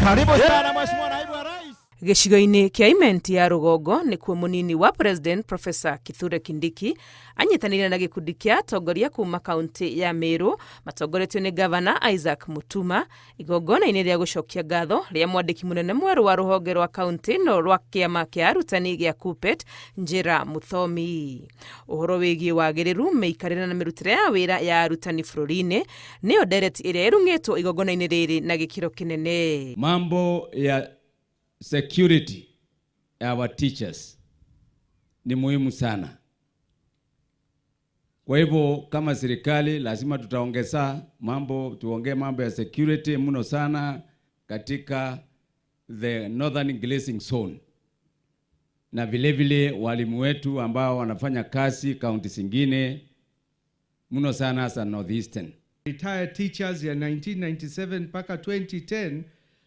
Karibu sana Mheshimiwa Naibu wa Rais. Gĩcigo-inĩ kĩa Imenti ya rũgongo nĩkuo mũnini wa President Professor Kithure Kindiki anyitanĩire na gĩkundi kĩa atongoria kuma kaunti ya Meru matongoretio nĩ Gavana Isaac Mutuma igongona-inĩ rĩa gũcokia ngatho rĩa mwandĩki mũnene mwerũ wa rũhonge rwa kaunti ĩno rwa kĩama kĩa arutani gĩa KUPPET Njĩra Mũthomi. Ũhoro wĩgiĩ wagĩrĩru, mĩikarĩre na mĩrutĩre ya wĩra ya arutani bũrũri-inĩ nĩyo ndereti ĩrĩa ĩrung'ĩtwo igongona-inĩ rĩrĩ na gĩkĩro kĩnene. Mambo ya security ya our teachers ni muhimu sana. Kwa hivyo kama serikali lazima tutaongeza mambo, tuongee mambo ya security mno sana katika the Northern Grazing Zone, na vile vile walimu wetu ambao wanafanya kazi kaunti zingine mno sana hasa Northeastern. Retired teachers ya 1997 mpaka 2010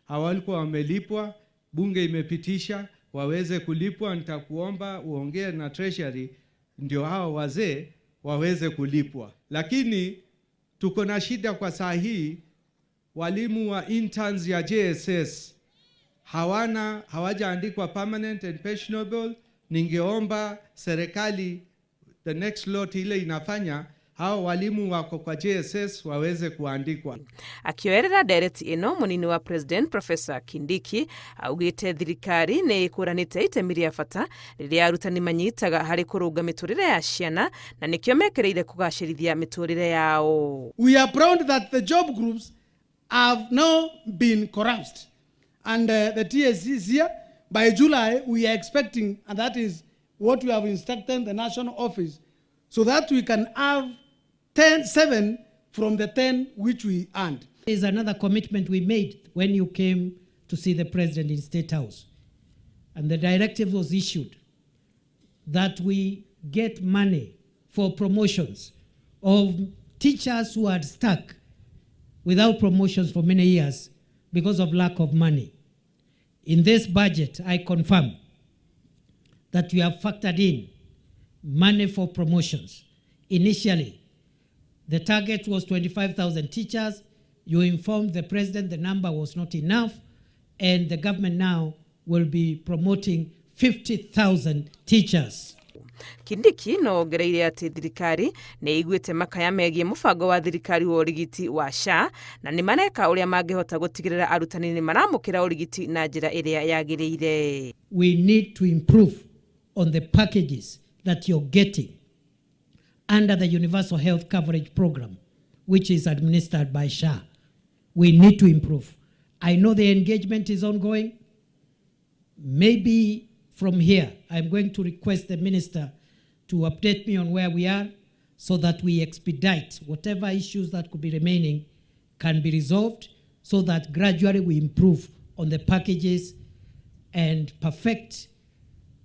hawalikuwa wamelipwa. Bunge imepitisha waweze kulipwa. Nitakuomba uongee na Treasury ndio hao wazee waweze kulipwa, lakini tuko na shida kwa saa hii. Walimu wa interns ya JSS hawana hawajaandikwa permanent and pensionable. Ningeomba serikali the next lot ile inafanya hao walimu wako kwa JSS waweze kuandikwa. Akĩoerera ndereti ĩno, mũnini wa President Professor Kindiki augĩte thirikari nĩ ĩkũranĩte itemi rĩa bata rĩrĩa arutani manyitaga harĩ kũrũnga mĩtũrĩre ya ciana na nĩkĩo mekĩrĩire kũgacĩrithia mĩtũrĩre yao. We are proud that the job groups have now been collapsed. And the TSC is here. By July, we are expecting, and that is what we have instructed the national office, so that we can have 10, 7 from the 10 which we earned. Is another commitment we made when you came to see the president in State House. And the directive was issued that we get money for promotions of teachers who had stuck without promotions for many years because of lack of money. In this budget, I confirm that we have factored in money for promotions. Initially, the target was 25,000 teachers. You informed the president the number was not enough, and the government now will be promoting 50,000 teachers. Kindiki no ongereire atĩ thirikari nĩ ĩiguĩte makaya megiĩ mũbango wa thirikari wa ũrigiti wa SHA na nĩ mareka ũrĩa mangĩhota gũtigĩrĩra arutani nĩ maramũkĩra ũrigiti na njĩra ĩrĩa yagĩrĩire. We need to improve on the packages that you're getting under the Universal Health Coverage Program, which is administered by SHA. We need to improve. I know the engagement is ongoing. Maybe from here, I'm going to request the minister to update me on where we are so that we expedite whatever issues that could be remaining can be resolved so that gradually we improve on the packages and perfect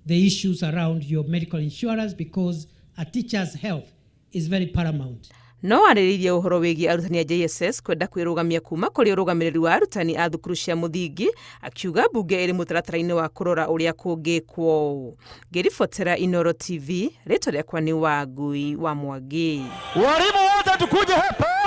the issues around your medical insurance, because a teacher's health is very paramount. No arĩrĩirie ũhoro wĩgiĩ arutani a JSS kwenda kwĩrũgamia kuma kũrĩ ũrũgamĩrĩri wa arutani a thukuru cia mũthingi, akiuga mbunge ĩrĩ mũtaratara-inĩ wa kũrora ũrĩa kũngĩkwo. Ngĩribotera Inoro TV, rĩtwa rĩakwa nĩ Wangui wa Mwangi. Walimu wote tukuje hapa.